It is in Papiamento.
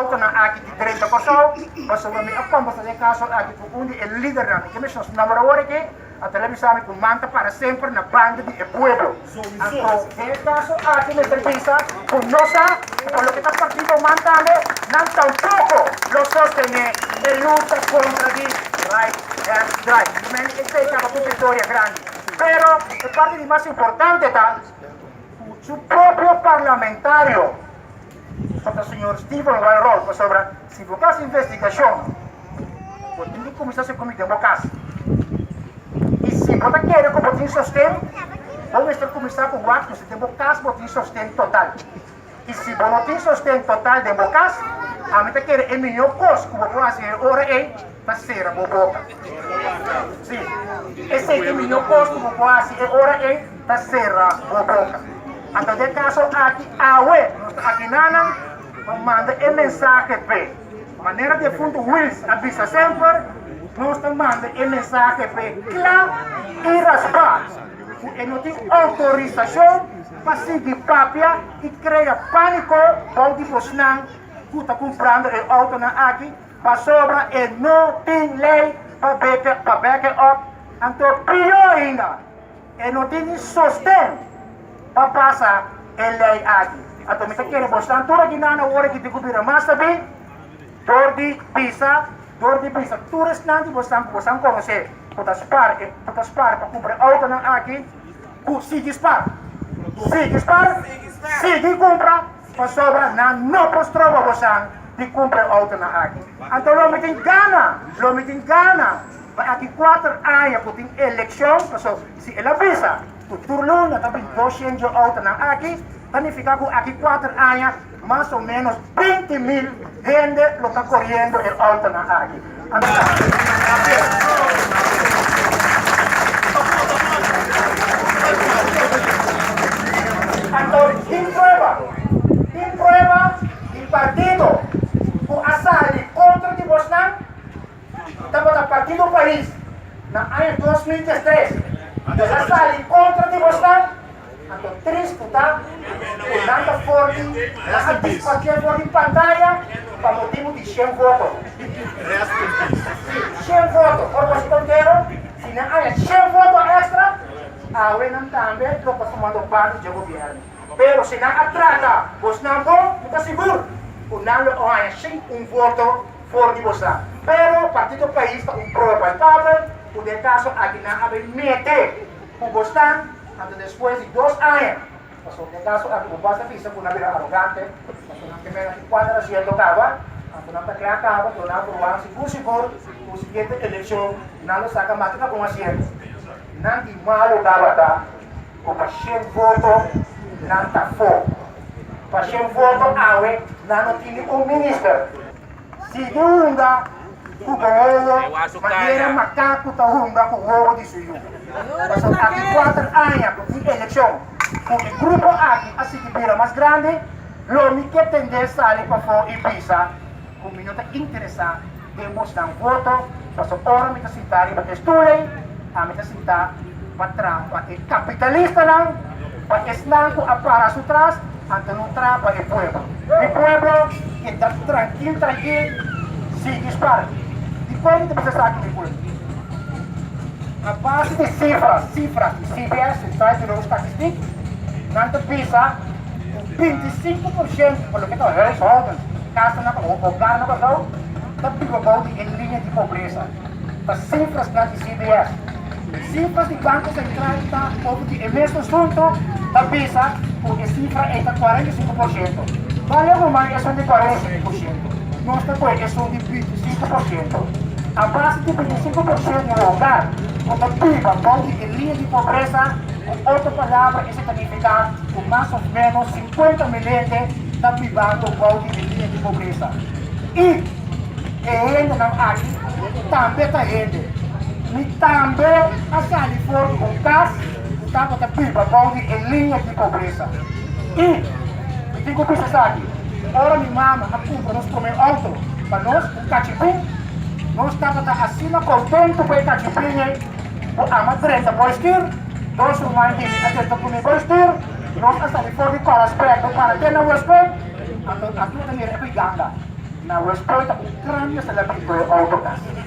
autonan aki di drenta Kòrsou, pasobra mi a kombersá den e kaso aki ku un di e lidernan, mi ke menshoná su nòmber awor aki, a ta bisa mi ku man ta para semper na banda di e pueblo. Anto den e kaso aki mester bisa ku no sa ku pa loke ta partido man tambe, nan tampoko lo sostené e lucha kontra di right hand drive. Esei kaba ku viktoria grandi. Pero e parti di mas importante ta ku su propio parlamentario, ku ta señor Steven Walrol, pasobra si bo ta hasi investigashon, bo tin ku kuminsá hasi komi den bo kas. I si bo ta kere ku bo tin sosten, bo mester kuminsá ku wak ku si den bo kas bo tin sosten total. I si bo no tin sosten total den bo kas, ami ta kere e mihó kos ku bo por hasi e ora ei ta sera bo boka. Sí, esei ta e mihó kos ku bo por hasi e ora ei ta sera bo boka. Anto den kaso aki awe nos ta akinanan pa manda e mensahe p'e. Manera defuntu Wills a bisa semper, nos ta manda e mensahe p'e kla i raspá ku e no tin outorisashon pa sigui papia i krea pániko bou di bosnan ku ta kumprando e outonan aki pasobra e no tin lei pa back e up, anto pió ainda e no tin ni sosten pa pasa e lei aki. Anto mi ta kere bosnan tur akinan awor aki tin ku bira mas sabí dor di bisa dor di bisa tur esnan di bosnan ku bosnan konosé ku ta spar ku ta spar pa kumpra e outonan aki, Ku sigui spar, sigui spar, sigui kumpra, pasobra nan no por stroba bosan di kumpra e outonan aki. Anto lo mi tin gana, lo mi tin gana pa aki kuater aña ku tin elekshon, paso si el a bisa ku tur luna ta bin doshent dje outonan aki, ta nifiká ku aki kuater aña mas o ménos 20.000 hende lo ta koriendo e outonan aki. Anto tin prueba, tin prueba di partido ku a sali kontra di bosnan tabata Partido Pais na aña 2013. El a sali kontra di bosnan. Anto tristu ta ku nan ta for di nan a dispartié for di pantaya pa motibu di shen voto. Sí, shen voto. Ora bo hasi konteo, si nan haña shen voto èkstra, awe nan tambe lo por formando parti dje gobièrnu. Pero si nan a trata bosnan bon, mi ta sigur ku nan lo haña shen un voto for di bosnan. Pero Partido Pais ta un prueba palpabel ku den kaso aki nan a bin mete ku bosnan. Anto despues di dos aña, pasobra den kaso aki bo basta bisa ku nan bira arogante, pasobra nan ke mena ki kuater asiento kaba, anto nan ta kla kaba, pero nan por wak sigur sigur ku siguiente elekshon nan lo saka mas ke un asiento. Nan di malo tabata ku pa shen voto nan ta fo. Pa shen voto awe nan no tin ni un minister. Sigui hunga ku bo wowo manera makaku ta hunga ku wowo di su yu. Pasobra aki kuater aña ku tin elekshon ku e grupo aki a sigui bira mas grandi, lo mi ke tende sali pafó i bisa ku mi no ta interesá den bosnan voto, pasobra ora mi ta sintá riba e stul ei, ami ta sintá pa traha pa e kapitalistanan, pa esnan ku a para su tras, anto no traha pa e pueblo. Mi pueblo keda trankil trankil, sigui spar. Dikon mi ta bisa esaki mi pueblo? A base di sifras, sifras di CBS, Centraal Bureau Statistiek, nan ta bisa ku 25% pa loke ta huishoudens, kasnan, hogarnan Kòrsou, ta biba bou di e liña di pobresa. Ta sifrasnan di CBS. Sifras di Banko Sentral ta over di e mes asuntu, ta bisa ku e sifra ei ta 45%. Bale ruman esun di 45%, nos ta kohe esun di 25%. A base di 25% di hogar ku ta biba bou di e liña di pobresa, ku otro palabra esei ta nifiká ku mas òf ménos 50 mil hende ta bibando bou di e liña di pobresa. I e hendenan aki tambe ta hende. Mi tambe a sali for di un kas ku tabata biba bou di e liña di pobresa. I mi tin ku bisa esaki, ora mi mama a kumpra nos promé outo pa nos, un kachipin, nos tabata asina kontentu ku e kachipin ei ku ama drenta bou stuur. Dos ruman di mi a drenta ku mi bou stuur. Nos a sali for di Kòrasprek, no para te na Westpunt. Anto aki bo ta mira e ku ganga. Na Westpoint un gran mester a bin ku e outo kas.